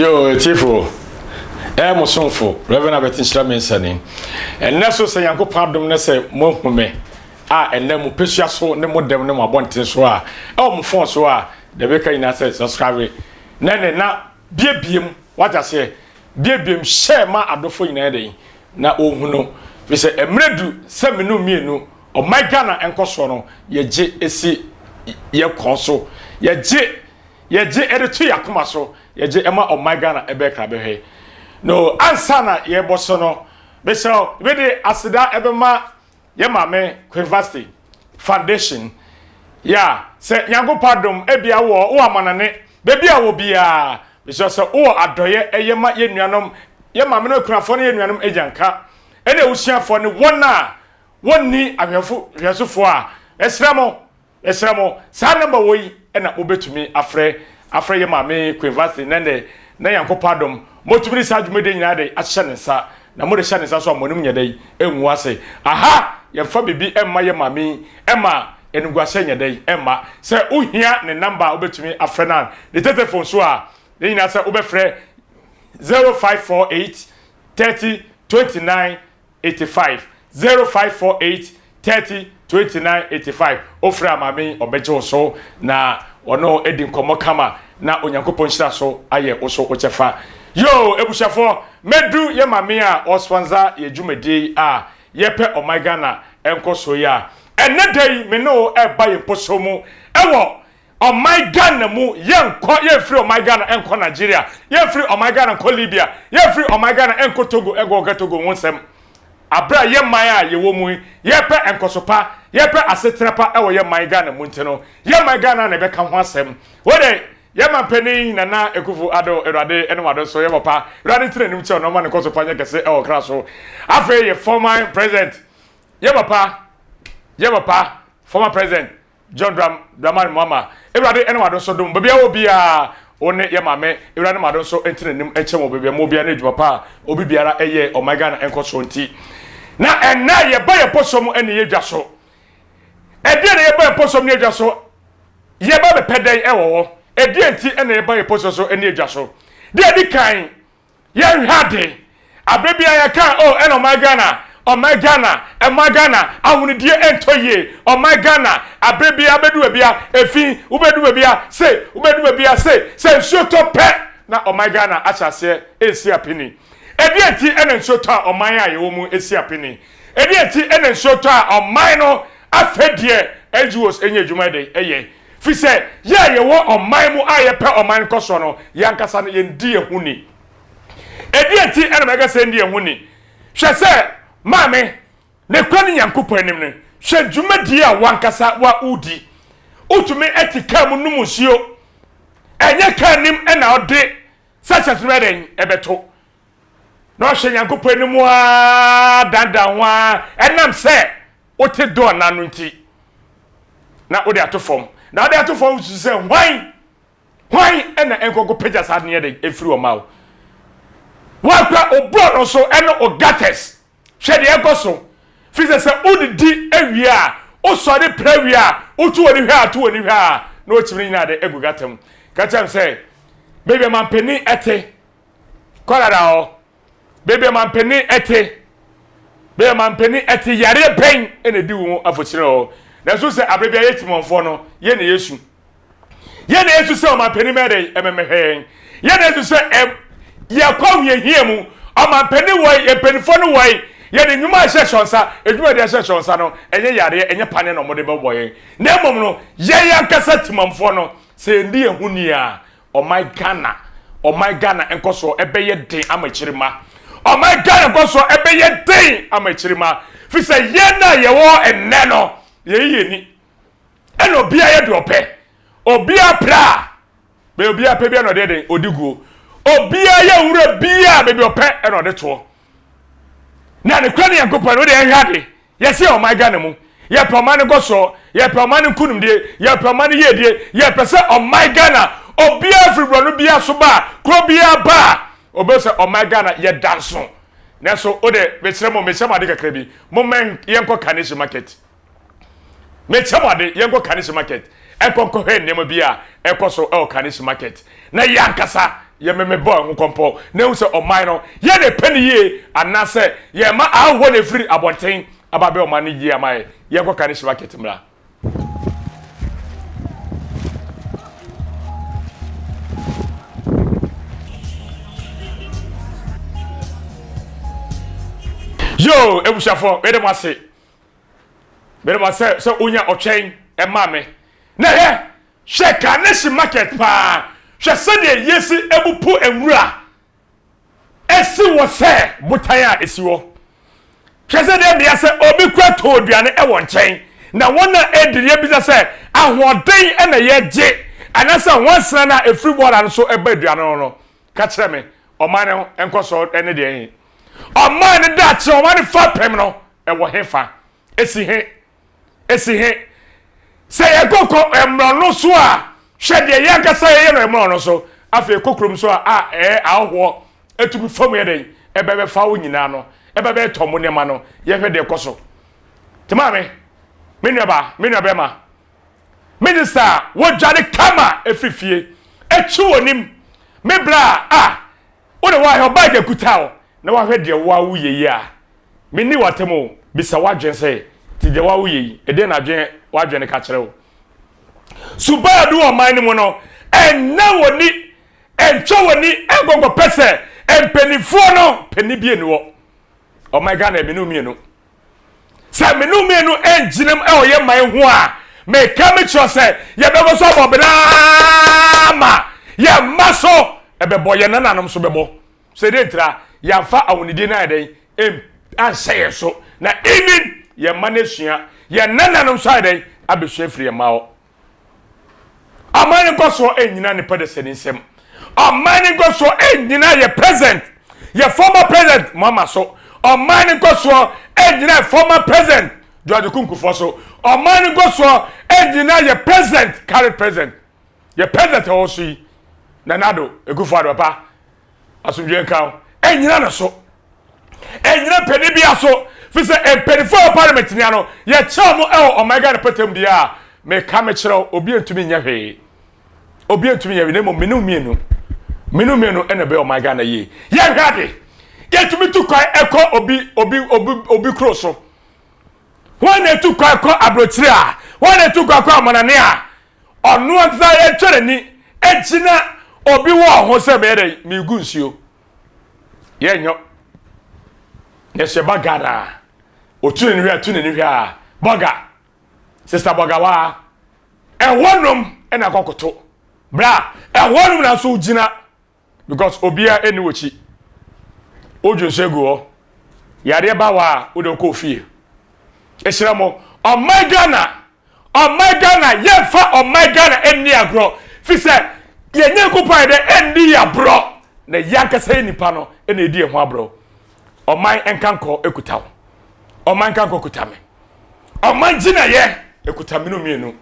Yo, atiefo, ɛyɛ mo somfo, Reverend Albert Nhyira Mensah ni. Ɛnnɛ so sɛ Nyankopɔn adom ne sɛ moahu me a ɛnnɛ mo pesua so ne mo dɛm ne mo abɔnten so a ɛwɔ mo fon so a deɛ meka nyinaa sɛ subscribe na ne na biebie mu wate aseɛ biebie mu hyɛ ma adɔfoɔ nyinaa dɛn na wɔhunu fi sɛ mmerɛ du sɛ mene mmienu ɔman Ghana nkɔsoɔ no yɛgye esi yɛ kɔn so yɛgye Yɛgye de to yɛn akoma so, yɛgye ma ɔman Ghana ɛbɛyɛ krabɛhwɛ. No, ansa na yɛbɔ so no, mesrɛ wo, mede aseda ɛbɛma yɛn maame Queen Vasti Foundation. Ya, sɛ Nyankopɔn adom, ebia wowɔ, wowɔ amanane, baabi a wɔ biara, mesrɛ sɛ wowɔ adɔeɛ ɛyɛ ma yɛn nuanom, yɛn maame no akunafoɔ ne yɛn nuanom agyanka, ɛne abusuafoɔ ne wɔn a wɔnni ahwɛfo, hwɛsofoɔ a, mesrɛ mo, Mesrɛ mo, saa number wɔ yi na mobɛtumi afrɛ afrɛ yɛ maame Queen Vasti na nɛ na Nyankopɔn adom motumi de saa dwumadie nyinaa de ahyɛ ne nsa na mode hyɛ ne nsa so a moanim nyɛ dɛn ɛngu ase. Aha yɛmfa biribi mma yɛ maame yi ɛma animguaseɛ nyɛ dɛn ɛmma. Sɛ wohia ne number a wobɛtumi afrɛ no a ne tetefon so a ne nyinaa sɛ wobɛfrɛ 0548 30 29 85 0548 30 29 85 Wofrɛ a maame yi ɔbɛgye wo so na ɔne adi nkɔmmɔ kama na Onyankopɔn nhyira so ayɛ wo so wo kyɛfa. Yoo abusuafoɔ mɛdu yɛ maame a ɔsponsor yɛ dwumadie yi a yɛpɛ ɔman Ghana nkɔsoɔ yi a ɛnnɛ da yi me ne wo ɛreba yɛn mposo mu ɛwɔ Ɔman Ghana mu, yɛnkɔ, yɛnfiri ɔman Ghana nkɔ Nigeria, yɛnfiri ɔman Ghana nkɔ Libya, yɛnfiri ɔman Ghana nkɔ Togo nkɔka Togo ho nsɛm. Aberɛ a yɛn man a yɛwɔ mu yi, yɛpɛ nkɔso pa, yɛpɛ asetena pa wɔ yɛn man Ghana mu nti no, yɛn man Ghana na yɛbɛka ho asɛm. Wei deɛ, yɛn manpanin Nana Akuffo Addo, Awurade ne w'ado so, yɛn papa, Awurade ntena anim kyɛ wo na ɔmma ne nkɔso pa nyɛ kɛse wɔ kra so. Afei yɛ former president, yɛn papa, yɛn papa, former president, John Dram Dramani Mahama Awurade ne w'ado nso dom baabi a wɔ biara wo ne yɛ maame Awurade ne w'ado nso nti n'anim nkyɛn wɔ baabi a mo biara ne adwuma pa a obi biara ɛyɛ ɔman Ghana nkɔsoɔ nti na ɛnɛ yɛba yɛ pɔsɔ mu ɛne yɛ dwa so ɛdeɛ na yɛba yɛ pɔsɔ mu ne yɛ dwa so yɛba bɛpɛ dɛn ɛwɔ hɔ ɛdeɛ nti ɛna yɛba yɛ pɔsɔ so ɛne yɛ dwa so deɛ ɛdi kan Yɛnhwɛ ade. Aberɛ biara yɛka oh ɛna ɔman Ghana, ɔman Ghana, ɛman Ghana, ahonidie ɛntɔ yie, ɔman Ghana, aberɛ biara wobɛdu baabi a efi, wobɛdu baabi a sei, wobɛdu baabi a sei, sɛ nsuo tɔ pɛ na ɔman Ghana ahyɛ aseɛ ɛresi apini. Ɛdeɛn nti ɛna nsuo tɔ a ɔman a yɛwɔ mu ɛsi apini? Ɛdeɛn nti ɛna nsuo tɔ a ɔman no afɛ deɛ NGOs ɛnyɛ adwuma ɛdɛn ɛyɛ? Firi sɛ, yɛ a yɛwɔ ɔman mu a yɛpɛ ɔman nkɔsoɔ no, yɛn ankasa no, yɛndi yɛn ho ni. Ɛdeɛn nti na mɛka sɛ yɛndi yɛn ho ni? Hwɛ sɛ, maame, ne kura ne Nyankopɔn anim no, hwɛ dwumadie a w'ankasa wa wodi. Wotumi te kaa mu nom nsuo. Ɛnyɛ kaa nim na ɔde sachet no bɛyɛ dɛn ɛbɛto. Na ɔhwɛ Nyankopɔn anim ara dandan ho ara ɛnam sɛ wote dɔɔ no ano nti na wode ato fam na wode ato fam susu sɛ hwan hwan ɛna nkɔkɔ pagya saa adeɛ de efiri wɔn awo wakura obrɔ no so ɛne o gutters hwɛ deɛ ɛkɔ so fi sɛ sɛ wodidi awie a wosɔre pere awie a wotu wɔn hwɛ a to wɔn hwɛ a na wɔkyim ne nyinaa de egu gutter mu kakyɛm sɛ baabi a mampanin ɛte kɔdada hɔ. Baabi a mampanin te, baabi a mampanin te, yareɛ bɛn na ɛdi wo ho afokyerɛ hɔ? Nanso sɛ abere bi a yɛ timɔnfoɔ no, yɛn na yɛsu. Yɛn na yɛsu sɛ ɔmampanin mɛyɛ dɛn ɛmɛmɛhwɛ yɛn. Yɛn na yɛsu sɛ ɛ yɛkɔ ahohiahia mu, ɔmampanin wɔ yi, mpanimfoɔ no wɔ yi, yɛde nnwuma ahyɛ hyɛ nsa, adwuma yɛde ahyɛ hyɛ nsa no, ɛnyɛ yareɛ, ɛnyɛ paneɛ na wɔde bɛbɔ yɛn. Na mmom no, yɛn ankasa timɔnfoɔ no, sɛ yɛndi yɛn ho ni a, Ɔman Ghana, ɔman Ghana nkɔsoɔ ɛbɛyɛ den ama akyirima. Ɔman Ghana nkɔsoɔ ɛbɛyɛ den ama akyirima. Fi sɛ yɛn a yɛwɔ ɛnnɛ no, yɛyi yɛn ni. Ɛna obiara yɛ deɛ ɔpɛ. Obiara pere a, baabi obiara pɛ biara na ɔde den ɔdi guo. Obiara yɛ nwura biara baabi ɔpɛ ɛna ɔde toɔ. Na ne kura ne Nyankopɔn no, wode ɛhwɛ ade. Yɛse ɔman Ghana mu, yɛpɛ ɔman no nkɔsoɔ, yɛpɛ ɔman no nkunimdie, yɛpɛ ɔman no yiedie, yɛpɛ sɛ ɔman Ghana, obiara firi borɔno biara so ba a, kuro biara ba a, ɔbɛhu sɛ ɔman Ghana yɛda nso. Nanso wo de, mesrɛ mo, mehyɛ mo ade kakra bi, momma yɛnkɔ Carnation Market. Mekyɛ mo ade, yɛnkɔ Carnation Market, ɛnkɔ nkɔhwɛ nneɛma bi a ɛkɔ so ɛwɔ Carnation Market, na yɛn ankasa Yɛ me mebɔ ɛho kɔmpɔ na ehu sɛ ɔman no yɛ na ɛpɛ no yie anaasɛ yɛma ahɔhoɔ na ɛfiri abɔnten aba abɛyɛ ɔman no yie ama yɛ. Yɛnkɔ Kaneshie Market mmra. Yoo, abusuafoɔ, meda mo ase. Meda mo ase sɛ wonya ɔtwɛn ɛmaa me. Na hwɛ, hwɛ Kaneshie Market paa. Hwɛ sɛdeɛ yɛsi abupu nwura Esi wɔ sɛ botan a esi hɔ. Hwɛ sɛ deɛ mmea sɛ obi kura tɔn aduane wɔ nkyɛn na wɔn a ɛredi no yɛbisa sɛ ahoɔden na yɛgye anaasɛ nwansena no a ɛfiri bɔɔla no so ba aduane no no. Ka kyerɛ me, ɔman no nkɔsoɔ ne deɛ he? Ɔman no daakye, ɔman no fapem no ɛwɔ he fa? Esi he? Esi he? Sɛ yɛkɔ kɔ mmorɔno so a, hwɛ deɛ yɛn ankasa yɛyɛ no mmorɔno so. Afei kɔ kurom so a, a ɛyɛ ahɔhoɔ atumi fam yɛ dɛn ɛbɛ bɛfa wo nyinaa no, ɛbɛ bɛtɔ mo nneɛma no, yɛhwɛ deɛ ɛkɔ so. Te maame, me nuabaa, me nuabɛrima, minista a wɔdware kama ɛfiri fie, akyi wɔ nim, me bra a, Wo de woahwɛ ɔbaa gya kuta wo na woahwɛ deɛ woa woyɛ yi a, menni w'atam o, bisa w'adwene sɛ, nti deɛ woa woyɛ yi, ɛdeɛn na adwene w'adwene ka kyerɛ wo? Suban a ɛdu ɔman no mu no, ɛnna w'ani, ɛntwa w'ani ɛnkɔnkɔpɛ sɛ mpanimfoɔ no panin bi nni hɔ. Ɔman Ghana yɛ me ne wo mmienu. Sɛ me ne wo mmienu ngyina mu wɔ yɛn man ho a, meka me kyerɛ sɛ yɛbɛkɔ so abɔ bra ma yɛn mma so ɛbɛbɔ, yɛn nananom so bɛbɔ. Sɛ deɛ ntira yɛamfa ahonidie no ayɛ dɛn anhyɛ yɛn so na even yɛn mma no asua, yɛn nananom so ayɛ dɛn abɛsua afiri yɛn mma hɔ. Ɔman no nkɔsoɔ nnyina nipa dasani nsam. Ɔman no nkɔsoɔ nnyina yɛ president, yɛ former president Mahama so. Ɔman no nkɔsoɔ nnyina yɛ former president George Kunkufoɔ so. Ɔman no nkɔsoɔ nnyina yɛ president, current president, yɛ president a ɔwɔ so yi, Nana Addo Akufo-Addo papa. Asomdwoeɛ nka wo. Ɛnyina no so. Ɛnyina panin bia so. Fi sɛ mpanimfoɔ a wɔ parliament nia no, yɛkyɛ wɔn wɔ ɔman Ghana pɛtɛm deɛ a, meka mekyerɛ wo, obi ntumi nyɛ hwee. Obi ntumi nyɛ hwee, na mmom mene mmienu. Mene mmienu ɛna ɛbɛyɛ ɔman Ghana yie. Yɛhwɛ ade. Yɛtumi tu kwan ɛkɔ obi obi obi obi kuro so. Wɔn na etu kwan kɔ aburokyire a, wɔn na etu kwan kɔ amanane a, Ɔno ankasa atwa n'ani agyina obi wɔ ho sɛ meyɛ dɛ megu nsuo. Yɛnyɔ. Na sɛ ba Ghana a, ɔtu n'ani hwɛ a, tu n'ani hwɛ a, bɔga, sista bɔga waa, ɛhɔ nom ɛna akɔkoto. Bra, ɛhɔ nom na nso wogyina. Because obiara ɛni w'akyi. Wodwo nso egu hɔ. Yareɛ ba hɔ a, wode wokɔ ofie. Ɛhyira mo. Ɔman Ghana Ɔman Ghana yɛnfa ɔman Ghana nni agorɔ fi sɛ yɛn Nyankopɔn ayɛ dɛ ɛnni yɛ aborɔ na yɛn ankasa yɛ nipa no ɛna ɛdi yɛn ho aborɔ. Ɔman nkankɔ ekuta wo. Ɔman nkankɔ kuta me. Ɔman gyinayɛ ekuta menu mmienu.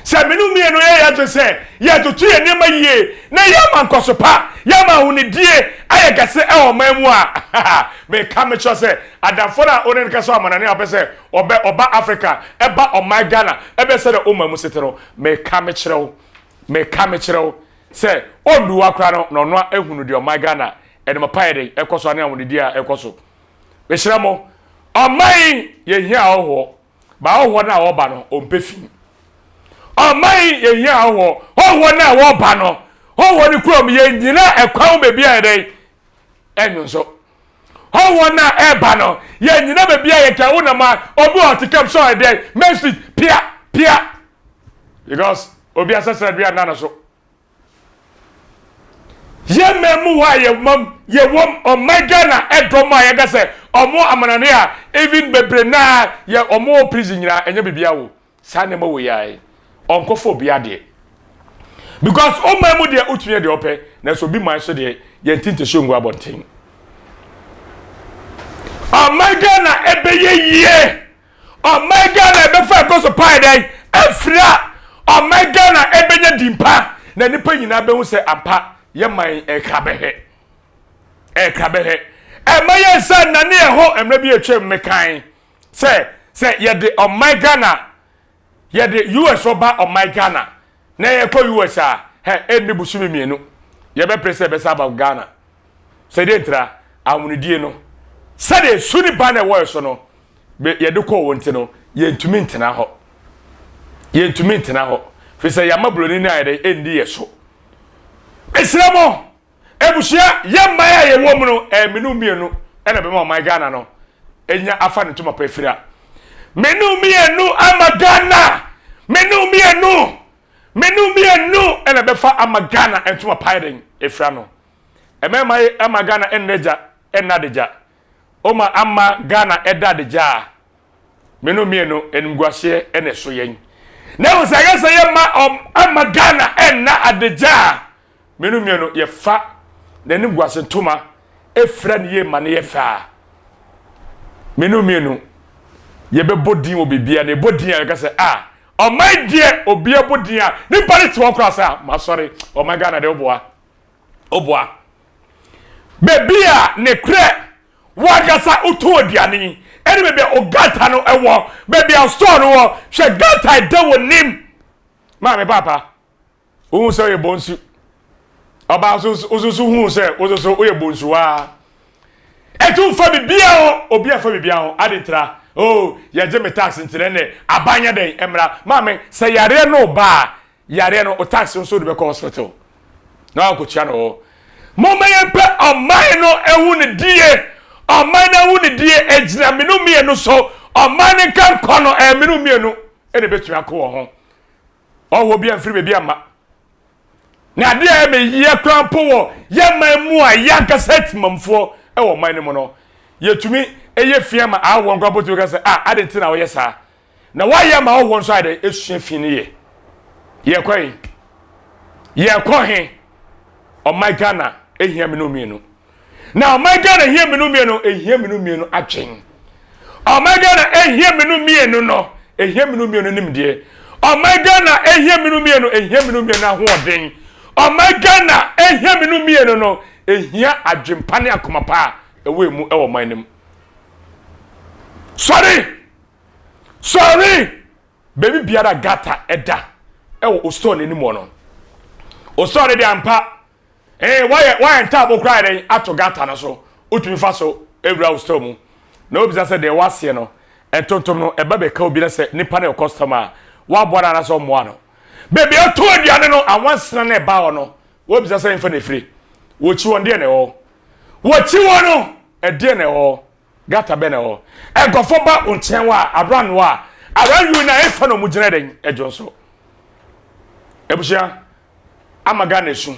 Sɛ menu mmienu yɛ yɛn adwene sɛ yɛtoto yɛn nneɛma yie na yɛama nkɔso pa, yɛama ahonidie ayɛ kɛse ɛwɔ ɔman mu a, meka mekyerɛ sɛ adamfoɔ no a wo ne no kasa wɔ amanane a ɔpɛ sɛ Ɔbɛ ɔba Africa ɛba ɔman Ghana ɛbɛ sɛdɛ ɔma mu sete no meka mekyerɛ wo meka mekyerɛ wo sɛ ɔndu hɔ akora no na ɔno ahunu deɛ ɔman Ghana ɛnoma pa yɛ den ɛkɔ so ane ahonidie a ɛkɔ so. Mehyerɛ mo ɔman yɛhia ahɔhoɔ ba ahɔhoɔ no a wɔba no ɔmpɛ fi. Ɔman yɛhia ahɔhoɔ hɔhoɔ no a wɔba no hɔhoɔ no kurom yɛnyina ɛkwan ho baabi a yɛ dɛn ɛnwo nso. Hɔ wɔn a ɛreba no, yɛnnyina baabi a yɛka wo nam a obi wɔ ɔte kam sɛ ɔyɛ dɛn main street pia pia because obi asɛsɛ dua nna no so. Yɛn mmaa mu hɔ a yɛwɔ yɛwɔ ɔman Ghana ɛdɔm a yɛka sɛ ɔmo amanane a even bebree naa yɛ ɔmo wɔ prison nyinaa ɛnyɛ biribi awo. Saa nneɛma wei ara yi, ɔnkɔfa obi adeɛ. Because wo man mu deɛ wotumi yɛ deɛ ɔpɛ, nanso obi man so deɛ yɛnti ntasuo ngu abɔnten. Ɔman Ghana ɛbɛyɛ yie. Ɔman Ghana ɛbɛfa ɛkɔ so pae dɛn afira. Ɔman Ghana ɛbɛnya dimpa na nipa nyinaa bɛhu sɛ ampa yɛ man ɛkra bɛhwɛ. Ɛkra bɛhwɛ. Ɛma yɛn nsa nnane ɛho mmerɛ bi atwam mekan. Sɛ sɛ yɛde ɔman Ghana yɛde US ɔba ɔman Ghana na yɛkɔ US a hɛ ɛnni bosome mmienu. Yɛbɛpere sɛ yɛbɛsan aba Ghana. Sɛ deɛ ntira, ahonidie no, sɛdeɛ su ne ban na ɛwɔ yɛ so no, yɛde kɔɔ wɔn ti no, yɛntumi ntena hɔ. Yɛntumi ntena hɔ. Firi sɛ yɛama buroni no ayɛ dɛ ɛndi yɛ so. Mesrɛ mo, abusua, yɛ mman a yɛwɔ mu no, ɛyɛ mene mmienu ɛna bɛma ɔman Ghana no ɛnya afa ne ntoma pa afira. Mene mmienu ama Ghana! Mene mmienu! Mene mmienu ɛna bɛfa ama Ghana ntoma pa yɛ efira no. Mmarima yi ama Ghana ɛnna gya ɛnna adagya. Oma ama Ghana ɛda adagya a, mene mmienu animguaseɛ ɛna ɛso yɛn. Na ehu sɛ ɛyɛ sɛ yɛma ama Ghana ɛnna adagya a, mene mmienu yɛfa n'animguase ntoma efira ne yie ma ne yɛ fɛ a, mene mmienu yɛbɛbɔ din wɔ biribiara na yɛbɔ din a yɛka sɛ a ɔman deɛ obi abɔ din a nipa ne te hɔ koraa sɛ a masɔre ɔman Ghana deɛ woboa woboa baabi a ne korɛ wankasa wotɔn aduane ɛne baabi a ogata no ɛwɔ baabi a store no wɔ hwɛ gata ɛda wɔ nim maame paapa Wohu sɛ woyɛ bonsu. Ɔbaa nso wososo hu sɛ wososo woyɛ bonsuwaa. Ɛtu nfa biribiara ho, obi afa biribiara ho. Ade ntira, oh, yɛgye me tax nti na ɛnɛ aban nyɛ dɛn mmra. Maame, sɛ yareɛ no ba a, yareɛ no, o tax nso wode bɛkɔ hospital na wakɔtua no hɔ. Momma yɛmpɛ ɔman no ɛho ne die. Ɔman no ɛho ne die ɛgyina menu mmienu so. Ɔman no nka nkɔ no ɛyɛ menu mmienu ɛna ɛbɛtumi akɔ wɔ ho. Ɔhɔ bi amfiri baabi amma. Na adeɛ a ɛmɛ yie koraa mpo wɔ yɛn man mu a yɛn ankasa atimamfoɔ wɔ ɔman no mu no, yɛtumi yɛ fi ama ahɔhoɔ nkoraa mpo tumi ka sɛ, ah, adɛn nti na woyɛ saa? Na woayɛ ama ahɔhoɔ nso ayɛ dɛn? Esua fi no yɛ. Yɛkɔ he? Yɛkɔ he? Ɔman Ghana ehia mene mmienu. Na ɔman Ghana hia mmienu mmienu, ehia mmienu mmienu adwen. Ɔman Ghana ehia mmienu mmienu no, ehia mmienu mmienu nimdeɛ. Ɔman Ghana ehia mmienu mmienu, ehia mmienu mmienu ahoɔden. Ɔman Ghana ehia mmienu mmienu no, ehia adwempa ne akoma pa a ɛwɔ emu ɛwɔ ɔman no mu. Sɔre! Sɔre! Baabi biara gata ɛda ɛwɔ ositɔɔ n'anim hɔ no. Ositɔɔ no deɛ ampa Ee, wɔayɛ wɔayɛ ntaabo koraa yɛ dɛn ato gata no so. Wotumi fa so wura wo store mu. Na wobisa sɛ deɛ waseɛ no, ntontom no, ɛba bɛka obi na sɛ nipa no yɛ customer a, woaboa no anaasɛ ɔmmoa no. Baabi a ɔtɔn aduane no, anwansena no ɛba hɔ no, wobisa sɛ mfa na ɛfiri. Wɔkyi wɔn deɛ na ɛwɔ hɔ. Wɔkyi wɔn no, ɛdeɛ na ɛwɔ hɔ. Gata bɛn na ɛwɔ hɔ. Nkurɔfoɔ ba wo nkyɛn wɔ a, abira no a, around you na ɛmfa na wɔn gyina dɛn ɛdwo nso. Abusua, Ama Ghana esu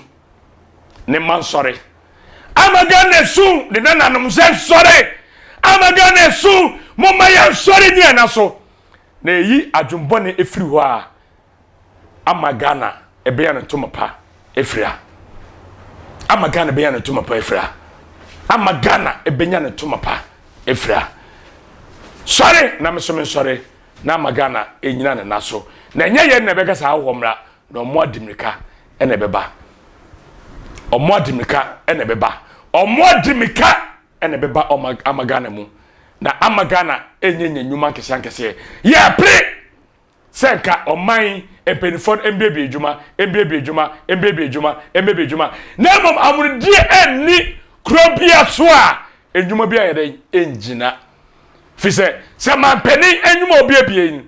ne mma nsɔre. Ama Ghana esu ne nananom sɛ nsɔre. Ama Ghana esu momma yɛn nsɔre nyina na so. Na eyi adwembɔne efiri hɔ a ama Ghana ebɛnya ne ntoma pa efiri a. Ama Ghana ebɛnya ne ntoma pa efiri a. Ama Ghana ebɛnya ne ntoma pa efiri a. Sɔre na me so me nsɔre na ama Ghana enyina ne na so. Na ɛnyɛ yɛn na ɛbɛka saa ahɔhoɔ mmra na ɔmo adi mirika ɛna ɛbɛba ɔmo adi mirika ɛna ɛbɛba ɔmo adi mirika ɛna ɛbɛba ɔmo ama Ghana mu na ama Ghana ɛnyɛ nyɛ nnwuma nkɛseɛ nkɛseɛ yɛpere sɛ nka ɔman mpanimfoɔ no mbiebie adwuma mbiebie adwuma mbiebie adwuma mbiebie adwuma na mmom amonodie ɛnni kuro bia so a nnwuma bi ayɛ dɛn ɛngyina fi sɛ sɛ mampanin nnwuma obiebie yi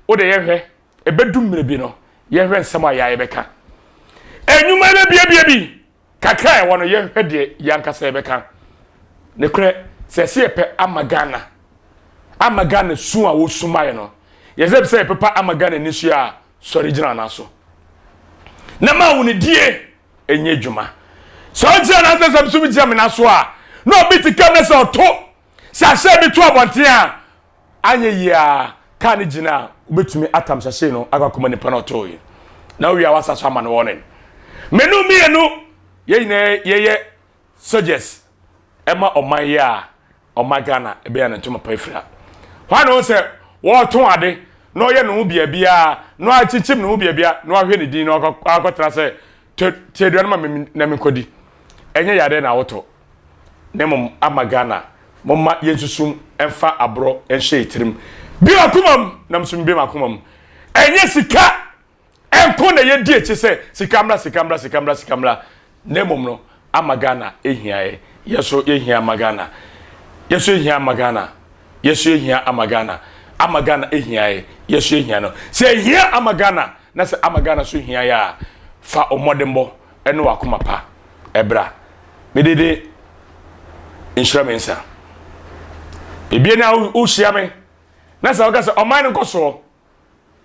wo de yɛhwɛ Ɛbɛdu mmerɛ bi no, yɛhwɛ nsɛm a yɛa yɛbɛka. Nnwuma yi bɛbiebie bi kakra a ɛwɔ no, yɛhwɛ deɛ yɛn ankasa yɛbɛka. Nokorɛ, sɛ ɛsɛ yɛpɛ ama Ghana, ama Ghana su a wɔsu maɛ no, yɛsɛ sɛ yɛpepa ama Ghana nisuo a, sɔre gyina nan so. Na ma wo ne die ɛnyɛ adwuma. Sɛ ɔgyina nan so sɛ nso gyina me nan so a, na obi te kam na sɛ ɔto sɛ ahyɛ bi to abɔnten a, Anyɛ yie ara, kaa no gyina a, wobɛtumi atam sachet no akɔ akɔma nipa no ɔtooe. Na wowie a woasa so ama no warning. Menu mmienu, yɛn nyinaa yɛyɛ soldiers ɛma ɔman yi a ɔma Ghana ɛbɛnya ne ntoma pa afira. Hwan na ɔhu sɛ wɔretɔn ade na ɔyɛ ne ho biabiara na wakyinkyim ne ho biabia na wahwɛ ne din na wakɔtena sɛ te aduane ma me na menkɔdi. Ɛnyɛ yadeɛ na wotɔ. na mmom ama Ghana. Momma yɛnsusum mfa aborɔ nhyɛ yɛ tirim. Bue w'akoma mu na me nso mebue m'akoma mu. Ɛnyɛ sika nko na yɛdi akyi sɛ sika mmra, sika mmra, sika mmra, sika mmra. Na mmom no, ama Ghana hia yɛ. Yɛ so yɛhia ama Ghana. Yɛ so yɛhia ama Ghana. Yɛ so yɛhia ama Ghana. Ama Ghana hia yɛ. Yɛ so yɛhia no. Sɛ yɛhia ama Ghana na sɛ ama Ghana so hia yɛ a, fa wo mmɔdenbɔ ne w'akoma pa bra. Mede de nhyira me nsa. Ebie na wohyia me na sɛ woka sɛ ɔman no nkɔsoɔ,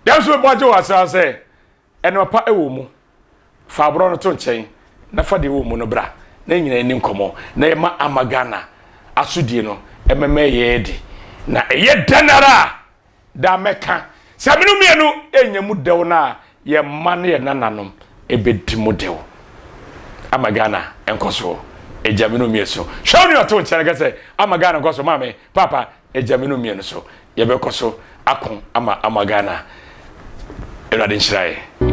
yɛn nso mebɔ agye wɔ asra sɛ Nneɛma pa wɔ mu. Fa aborɔ no to nkyɛn na fa deɛ ɛwɔ mu no bra na yɛn nyinaa nni nkɔmmɔ na yɛma ama Ghana asodie no mmɛma ɛyɛ adi. Na ɛyɛ dɛn ara a, daa mɛka sɛ mene mmienu renya mu dɛw no a, yɛn mma ne yɛn nananom bɛdi mu dɛw. Ama Ghana nkɔsoɔ. Agya mene mmienu so. Hwɛ wo nua ɔte wo nkyɛn no ka sɛ, Ama Ghana nkɔsoɔ. Maame, paapa, Agya me no mmienu so yɛbɛkɔ so ako ama ama Ghana. Awurade nhyira yɛ.